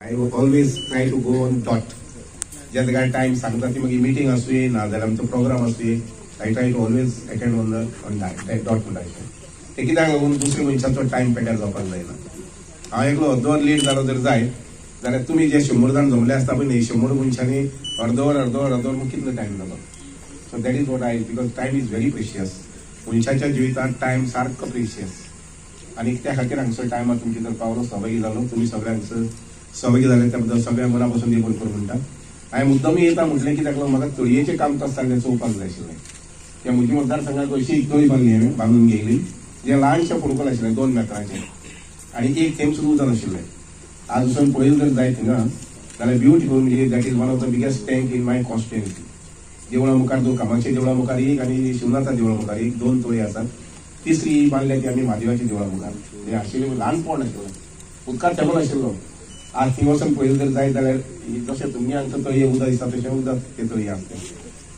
I always try to go on dot. ज्या जाग्यार time सांगता ती मागीर मिटींग आसुये ना जाल्यार आमचो प्रोग्राम आसुये, I try to always attend on the on dot म्हणटा ते. कित्याक लागून दुसऱ्या मनशाचो टायम पेड्यार जावपाक जायना. हांव एकलो अर्दवर लेट जालो जर जायत जाल्यार तुमी जे 100 जाण जमले आसता पळय न्ही, 100 मनशांनी अर्दवर अर्दवर अर्दवर मग कितलो टायम जालो. So that is what I, because time is very precious. मनशाच्या जिवितांत टायम सारको प्रेशियस आनी त्या खातीर हांगसर टायमार तुमचे जर पावलो सहभागी जालो, तुमी सगळे हांगसर सहभागी जाले त्या बद्दल सगळ्या मना पासून देव बरें करूं म्हणटा. हांवें मुद्दम येता म्हटलें कित्याक लागून म्हाका तळयेचें काम कसं जालें चोवपाक जाय आशिल्लें. त्या म्हज्या मतदारसंघाक अशी एक तळी बांदली हांवें, बांदून घेयली, जें ल्हानशें फोडकल आशिल्लें 2 मेत्रांचें आनी एक थेंब सुद्दां उदक नाशिल्लें. आज वचून पळयलें जर जायत थिंगा जाल्यार ब्युटिफूल, म्हणजे that is one of the biggest tank in my constituency. देवळा मुखार दोन, कामाक्षी देवळा मुखार एक आनी शिवनाथा देवळा मुखार एक, 2 तळी आसात. तिसरी बांदल्या ती आमी म्हादेवाच्या देवळा मुखार. म्हणजे आशिल्ली ल्हान पोंड आशिल्लें, उदकांत टेबल आशिल्लो. आज थंय वचून पळयलें जर जायत जाल्यार जशें तुमगे हांगसर तळये उदक दिसता तशें उदक ते तळये आसता.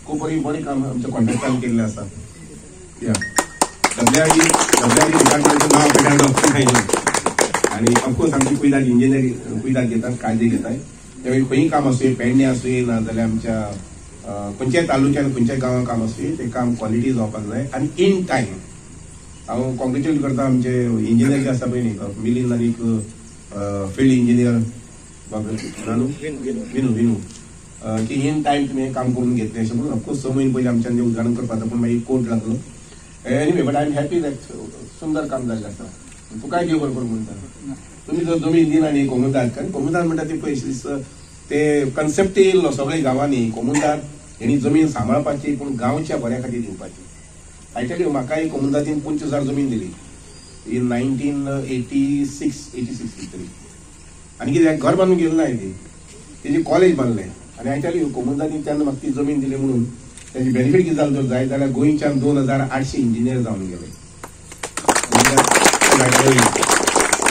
खूब बरी बरें काम आमच्या कॉन्ट्रॅक्टरान केल्लें आसा. या डब्ल्यूआरडी डिपार्टमेंटाचें नांव पेड्यार जावपाक जायना. आनी ऑफकोर्स आमची कुयदाद इंजिनियर कुयदाद घेतात, काळजी घेतात. त्यावेळी खंयी काम आसूं, पेडणे आसूं ना जाल्यार आमच्या खंयच्याय तालुक्यान खंयच्याय गांवांत काम आसूं, तें काम क्वॉलिटी जावपाक जाय आनी इन टायम. हांव कॉंग्रेच्युलेट करता आमचे इंजिनियर जे आसा पळय न्ही, मिलिंद आनी फिल्ड इंजिनियर विनू विनू की इन टायम तुमी हें काम करून घेतलें अशें म्हणून. ऑफकोर्स 6 म्हयने पयलीं आमच्यान तें उद्घाटन करपाचो, पूण मागीर कोर्ट लागलो. Anyway, but I am happy that सुंदर काम जाल्लें आसा. तुकाय देव बरें करूं म्हणटा. तुमी जर जमीन दिना न्ही कोमुनिदाद, कारण कोमुनिदाद म्हणटा ती पयशे ते कन्सेप्ट येयल्लो सगळे गांवांनी, कोमुनिदाद हेणी जमीन सांबाळपाची पूण गांवच्या बऱ्या खातीर दिवपाची. I tell you, म्हाकाय कोमुनिदादीन 25,000 जमीन दिली इन 1986 86 तरी. आनी कितें घर बांदून गेलें ना ती, तेजी कॉलेज बांदलें. आनी I tell you, कोमुनिदादीन तेन्ना म्हाका ती जमीन दिली म्हणून तेजी बेनिफीट कितें जालो जर जायत जाल्यार गोंयच्यान 2800 इंजिनियर जावन गेले.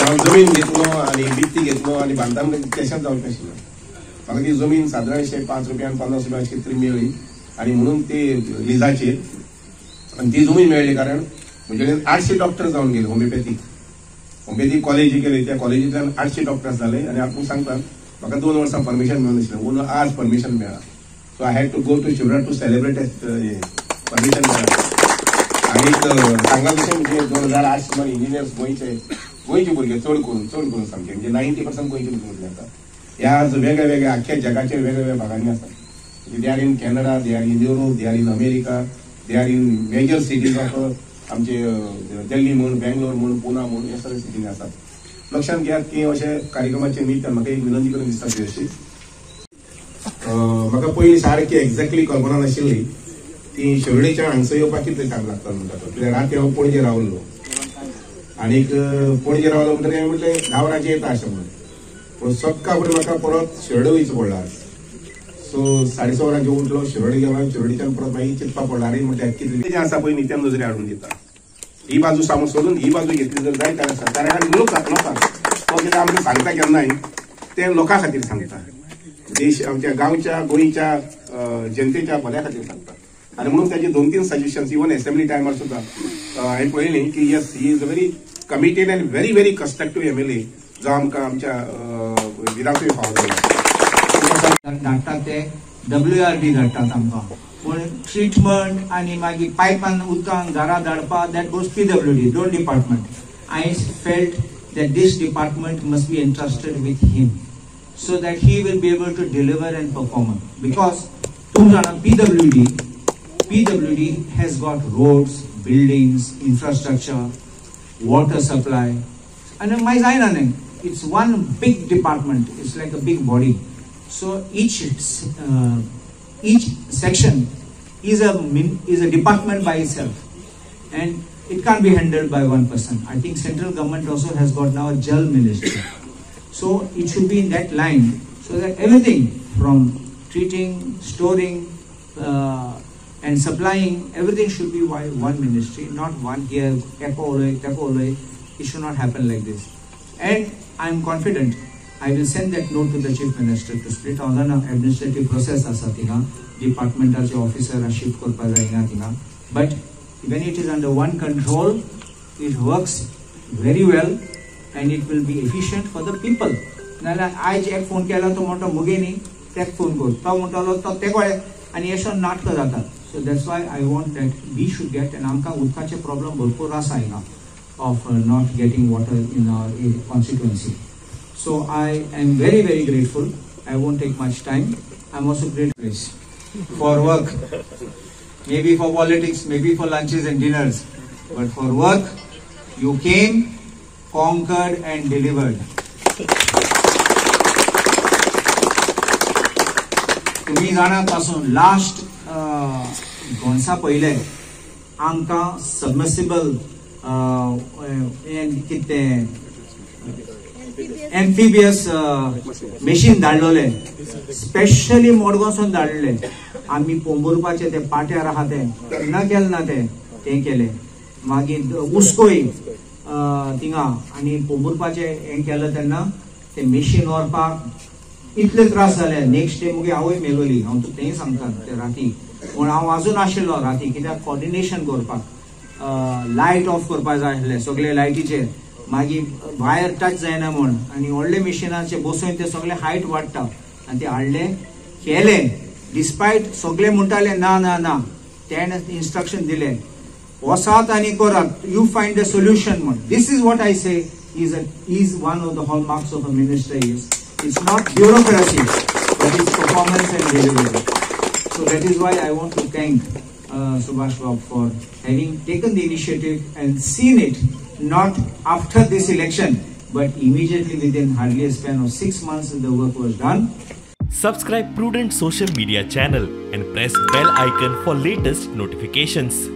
हांव जमीन घेतलो आनी बित्ती घेतलो आनी बांदता तशेंच जावचें आशिल्लें. म्हाका ती जमीन सादारणशे 5 रुपयान 50 रुपया अशी तरी मेळ्ळी आनी म्हणून ती लिजाचेर आनी ती जमीन मेळ्ळी कारण म्हजे कडेन 800 डॉक्टर जावन गेले. होमिओपॅथीक होमिओपॅथीक कॉलेजी केली, त्या कॉलेजींतल्यान 800 डॉक्टर्स जाले. आनी आपूण सांगता म्हाका 2 वर्सां परमिशन मेळनाशिल्लें, म्हणून आज परमिशन मेळ्ळा. So I had to go to Shivraj to celebrate permission मेळ्ळा. आनी सांगला तशें म्हणजे 2008 सुमार इंजिनियर्स गोंयचे गोंयचे भुरगे चड करून सामके म्हणजे 90% गोंयचे भुरगे म्हटले जाता. ह्या आज वेगळ्या वेगळ्या आख्ख्या जगाच्या वेगळ्या वेगळ्या भागांनी आसात. They are in Canada, they are in Europe, they are in America, they are in major cities of आमचे दिल्ली म्हूण, बेंगलोर म्हूण, पुना म्हूण, ह्या सगळ्या सिटींनी आसात. लक्षांत घेयात की अशे कार्यक्रमाचे निमित्तान म्हाका एक विनंती करून दिसता ती अशी, म्हाका पयलीं सारकी एक्झॅक्टली कल्पना नाशिल्ली ती शिरोडेच्यान हांगसर येवपाक कितले टायम लागता म्हणटा तो. कित्याक राती हांव पणजे रावल्लो आनीक पणजे रावलो म्हणटकीर हांवें म्हटलें 10 वरांचेर येता अशें म्हणून, पूण सक्का फुडें म्हाका परत शिरोडे वयचो पडला. सो 6:30 वरांचेर उठलो, शिरोडे गेलो, शिरोडेच्यान परत मागीर चिंतपाक पडला आनी म्हटलें कितलें जें आसा पळय न्ही तें नजरे हाडून दिता. ही बाजू सामू सोडून ही बाजू घेतली जर जायत जाल्यार सरकारान लोकांक तो कितें आमकां सांगता केन्नाय तें लोकां खातीर सांगता, देश आमच्या गांवच्या गोंयच्या जनतेच्या भल्या खातीर सांगता. आनी म्हणून ताचे 2-3 सजेशन्स इवन एसेंब्ली टायमार सुद्दां हांवें पळयलें की yes, he is a very committed and very very constructive MLA जो आमकां आमच्या विधानसभे फावो जालो. धाडटात ते WRD धाडटात आमकां, पूण ट्रिटमेंट आनी मागीर पायपान उदकान घरा धाडपा that goes PWD, 2 department. I felt that this department must be entrusted with him so that he will be able to deliver and perform. Because तूं जाणा PWD has got roads, buildings, infrastructure, water supply, and my जायना न्ही, it's one big department, it's like a big body. So each section is a department by itself, and it can't be handled by one person. I think central government also has got now a Jal ministry. So it should be in that line, so that everything from treating, storing, and supplying, everything should be by one ministry, not one here, teko, It should not happen like this. And I am confident, I will send that note to the Chief Minister to split all the administrative process asa thinga, departmental officer shift karpa jai hinga thinga. But when it is under one control, it works very well and it will be efficient for the people. नाजाल्यार आयज एक phone केलो तो म्हणटा मुगे न्ही तेक phone कर, तो म्हणटालो तो ते कळे आनी अशें नाटकां जातात. So that's why I want that we should get. आनी आमकां उदकाचे प्रॉब्लम भरपूर आसा हिंगा of not getting water in our constituency. So I am very very grateful. I won't take much time. I am also grateful for work, maybe for politics, maybe for lunches and dinners, but for work you came, conquered and delivered. तुम्ही जाणा पासून last गोंसा पयले आमकां submersible कितें एम्फिबियस machine धाडलोले, specially मडगांवसून धाडले. आमी पोंबुरपाचे ते पाट्यार आहा ते केन्ना केलें ना ते तें केलें. मागीर उस्कोय थिंगा आनी पोंबुरपाचें हें केलें तेन्ना ते मशीन व्हरपाक इतले त्रास जाले. नेक्स्ट डे मुगे आवय मेलोली, हांव तुका तेंय सांगता ते राती, पूण हांव आजून आशिल्लो राती कित्याक कॉर्डिनेशन करपाक, लायट ऑफ करपाक जाय आसले सगळे लायटीचेर, मागीर वायर टच जायना म्हूण, आनी व्हडले मिशिनाचे बसोवन ते सगळे हायट वाडटा आनी ते हाडले केले. डिस्पायट सगळे म्हणटाले ना ना ना, तेणें इन्स्ट्रक्शन दिले वसात आनी करात, you find a solution म्हूण. This is what I say is one of the hallmarks of a minister. Is it's not bureaucracy, but it's performance and delivery. So that is why I want to thank Subhash Babu for having taken the initiative and seen it, not after this election, but immediately within hardly a span of 6 months the work was done. Subscribe Prudent Social Media channel and press bell icon for latest notifications.